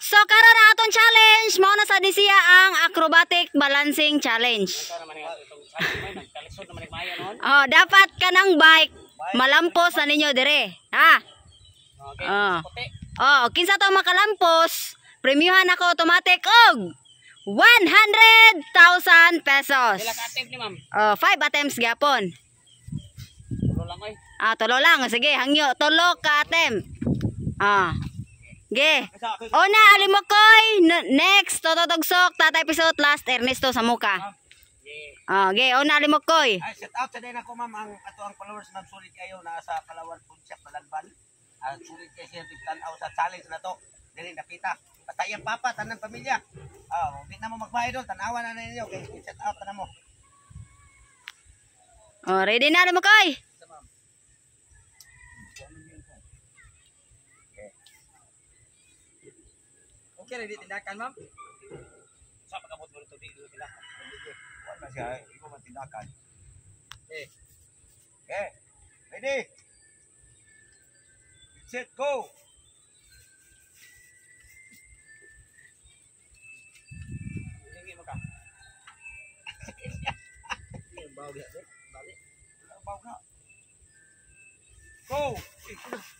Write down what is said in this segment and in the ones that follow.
So karon ang atong challenge mao na sa ni siya ang acrobatic balancing challenge. Ito naman nga itong sabi mo, nagkalisod naman yung maayo noon. Oh, dapat kanang bike malampos na ninyo dire. Ha? Okay. Ah. Puti. Oh, kinsa to makalampos, premyuhan ako automatic og 100,000 pesos. Pila ka attempt ni ma'am? Oh, 5 attempts gyapon. Tulo lang oy. Ah, tulo lang. Sige, hangyo. Tulo ka attempt. Ah. Ge. Una, Alimokoy. Next, Toto Tugsok, Tatay Pisot, last, Ernesto Samuka. Okay. Ah, ge, una, Alimokoy. Ay, shout out sa din ako, ma'am, ang ato ang followers, ma'am, sulit kayo naa sa Palawan Food Shop Balanban. Ang sulit kayo siya tan-aw sa challenge na to. Dili napita. Basta iyang papa, tanan pamilya. Ah, di na mo magbayad doon, tanawa na ninyo kay shout out na mo. Oh, ready na, Alimokoy. Okay, ready tindakan, ma'am? Sa pagabot mo nito di sila. Wala siya, imo man tindakan. Eh. Okay. Ready? Set, go. Hingi mo ka. Baw na. Go!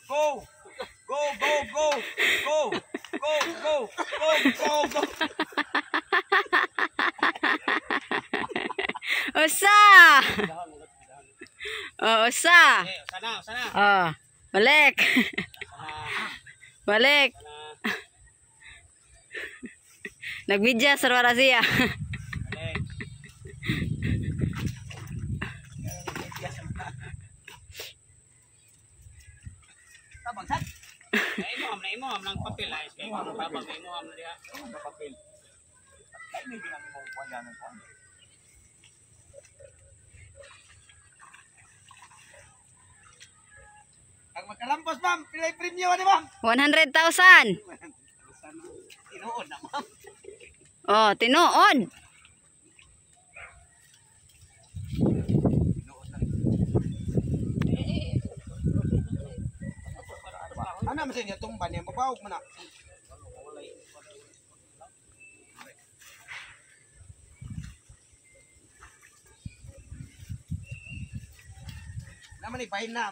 Go! Go, go, go! Go! Go, go, go, go, go! Usa. Oh, usa. Eh, sana, sana. Oh, balik. Sana. Balik. Sana. Nagvidya sa wala siya. Balik. Tabang sat. Na imo am nang papel ay kay mo tabang na imo am na diha. Ano ba papel? Ay, may ginamit mo kuwan yan ang kuwan. Ang magkalampos, ma'am, pilay premyo ni ma'am. 100,000. Tinuod na, ma'am. Oh, tinuod. Tinuod na. Ano man sa inyo tumba niya, mabawog man na. Naman ibahin na.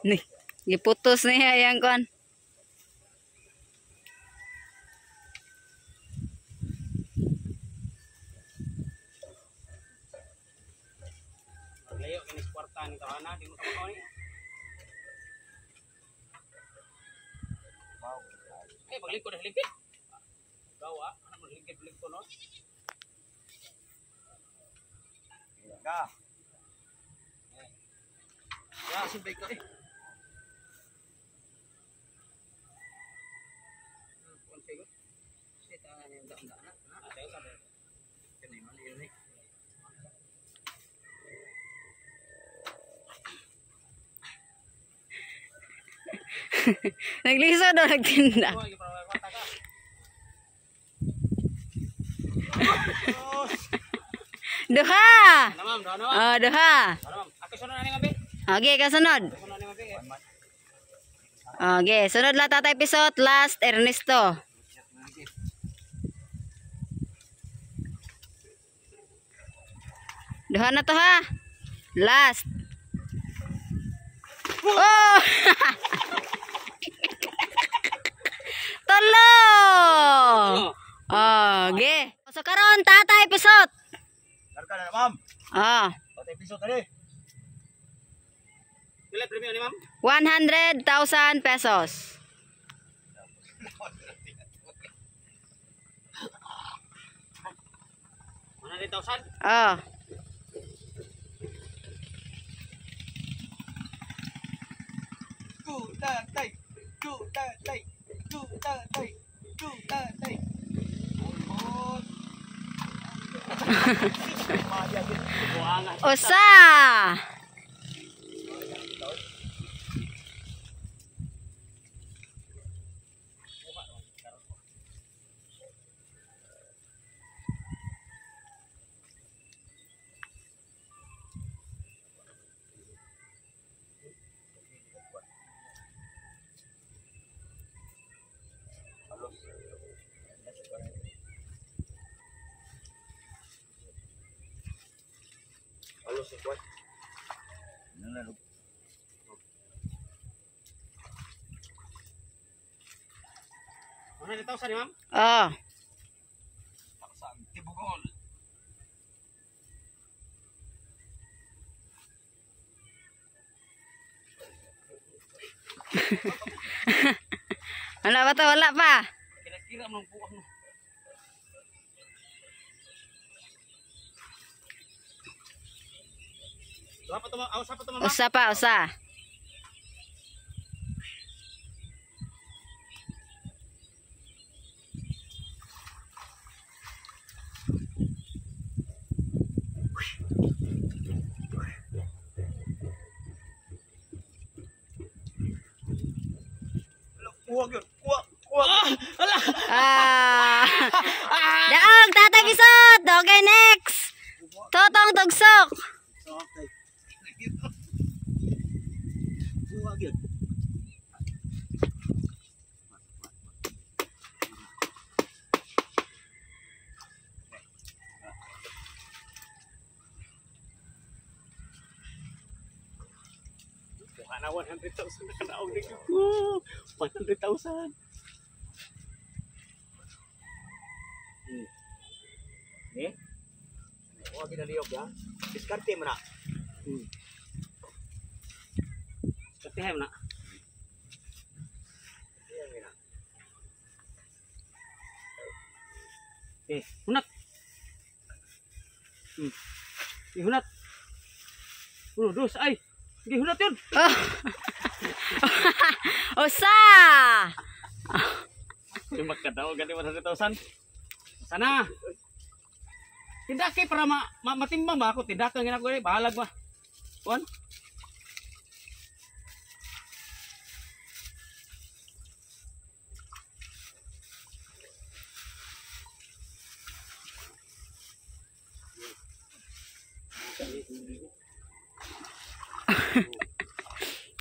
Ni, giputos niya yang kuan. Maglayo kini sa kwarta ni tawana di mo ka makaon ni. Eh, paglingkod na lingkid. Gawa, ano mo lingkid lingkod no? Ga. Ya, subay ko eh. Konsigo. Ah, tayo sabi. Kani mali yun eh. Nagliso daw nagtinda. Oh, iparawa kwarta ka. Duha. Ano ma'am, ano ma'am? Oh, duha. Ano ma'am? Ako sunod na ni ma'am. Okay, kasunod. Sunod ni ma'am. Okay, sunod la Tatay Pisot, last Ernesto. Duha na to ha. Last. Oh! Tulo! Okay. So karon Tatay Pisot. Larga na, ma'am. Ah, Patay piso tadi. Pila premyo ni ma'am? 100,000 pesos. 100,000. Oh. Go tatay. Go tatay. Go tatay. Go tatay. Ulbot. Buanga. Usa. Pulos ni kuan. Ano. Ano na tawsan ni ma'am? Oh. Tawsan tibugol. Wala pa to, wala pa. Kira-kira mo ng buwak mo. Duha pa to ma'am. Usa pa to ma'am. Usa pa, usa. Kuha gyud. Kuha. Kuha. Ala. Ah. Daog, Tatay Pisot. Okay, next. Totong Tugsok. Okay. Kuha gyud. Kuha na 100,000 na kanaog ni ko. 100,000. Eh? Kuha gyud na liyog ya. Diskarte mo na. Katihem na. Diyan na. Eh, hunat. Eh, hunat. Uno, dos, ay. Sige, hunat yun. Oh. Usa. Yung magkadaog, gani 100,000. Sana. Tindake para matimbang ba ako? Tindaka nga ako eh. Bahalag ba? Kuan?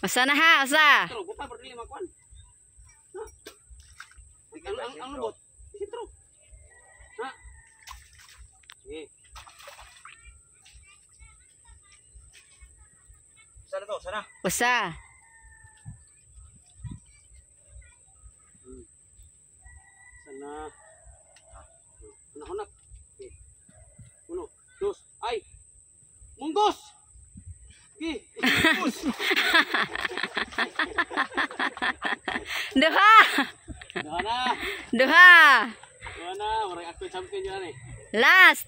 Usa na ha, usa. Sentro, buta por dili makuan. Ha? Ang lubot. Sentro. Ha? Sige. Sana to, sana. Usa. Sana. Una, una. Okay. Uno, dos, ay. Munggos. Sige. Munggos. Duha. Duha na. Duha. Duha na. Murag ako champion yun eh. Last.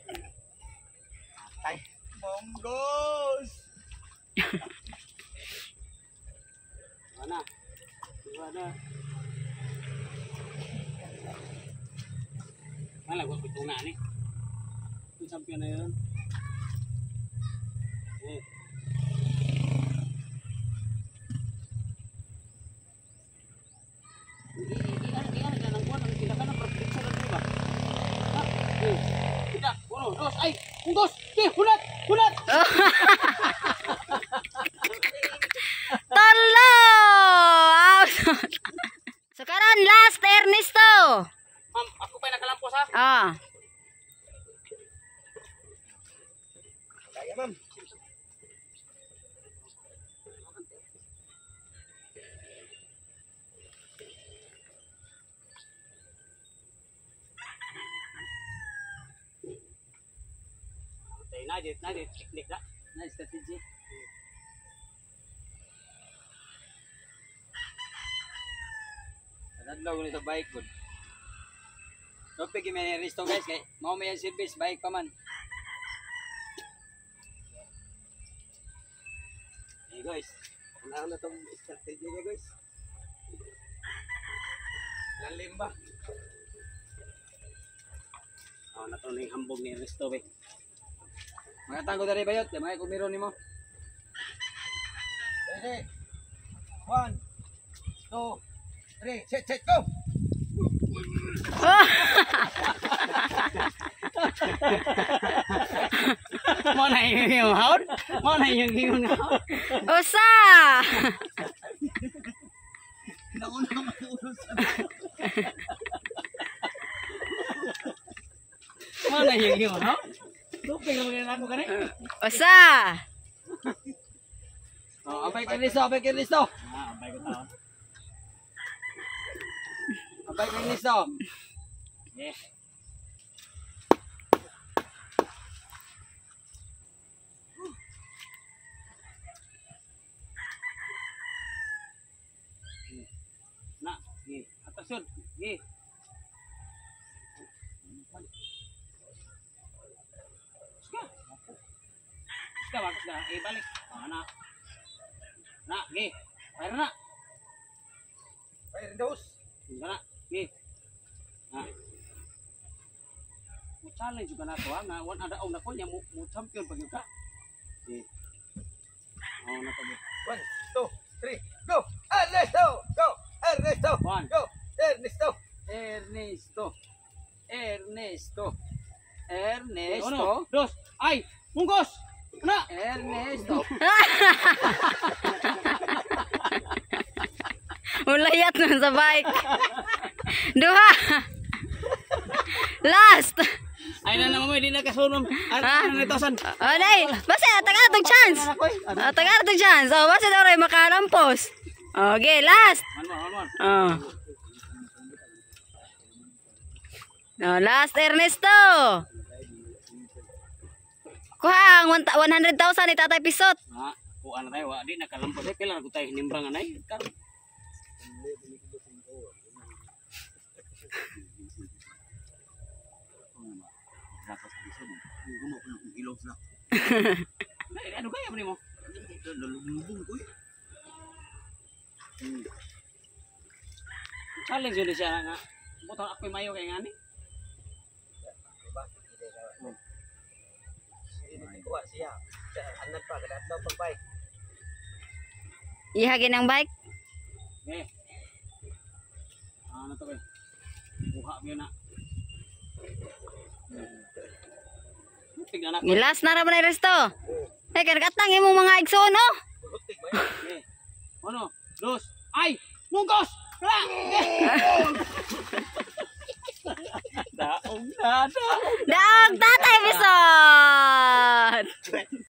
Ay. Monggos. Duha na. Duha na. Malag, wag ko na ni. Yung champion na yun. Eh. Ay, un, dos, tres, hunat, hunat. Tolo. Out. So karon last Ernesto. Ma'am, ako pa nakalampos ha. Ah. Kaya ma'am. Tayo na, na, teknik na. Na, strategy. Adlaw ko sa bike gud. Topic yung may resto guys kay mao may ang service bike pa man. Hey guys. Ano na tong strategy niya guys? Lalim ba? Oh, nato na yung hambog ni Ernesto be. Mga tango diri bayot, kay mga kumiro nimo. Ready? 1, 2, 3, set, set, go! Mo na yung haud. Mo na yung yung haud. Usa. Nauna maulos. Mo na yung yung haud. Tupig naman na ako gani. Usa. Oh, abay kay Ernesto, abay kay Ernesto. Ah, abay ko taon. Abay kay Ernesto. Eh. Na, gi. Atasyon, gi. Ska. Ska, bagus na. Eh, balik. Ah, na. Na, gi. Fire na. Fire those. Na, gi. Na. Mo challenge juga na to ha nga one ada na ko nya mo, mo champion pag ka. Eh. Oh, na to. 1, 2, 3, go! Ernesto! Go! Ernesto! One. Go! Ernesto! Ernesto. Ernesto. Ernesto. Uno, dos, ay, munggos. Na. Ernesto. Ulayat nun sa bike. Duha. Last. Ay na naman mo, hindi na kasunod. Ay, Ha? na nitosan. Oh, nay. Basta taga tong chance. Oh, taga tong chance. Oh, basta daw ray makalampos. Okay, last. One more, one more. Oh. Oh, last Ernesto. Kuha ang 100,000 ni Tatay Pisot. Ha, kuha na tayo. Wa, di nakalampos eh. Kailan ko tayo hinimbang anay. Karon. Ay, ano kaya ba nimo? Challenge yun siya nga. Butang ako'y mayo kay ngani. Diba? Hindi kuha siya. Anad pa, kada adlaw pag bike. Ihagin ang bike. Eh. Ano to kay? Buha mo na. Tignan ako. Gilas na ra ba na Ernesto? Ay, kanakatang imong mga igsoon, oh. Eh. Uno, dos, ay! Munggos! Wala! Daog na, daog. Daog Tatay Pisot.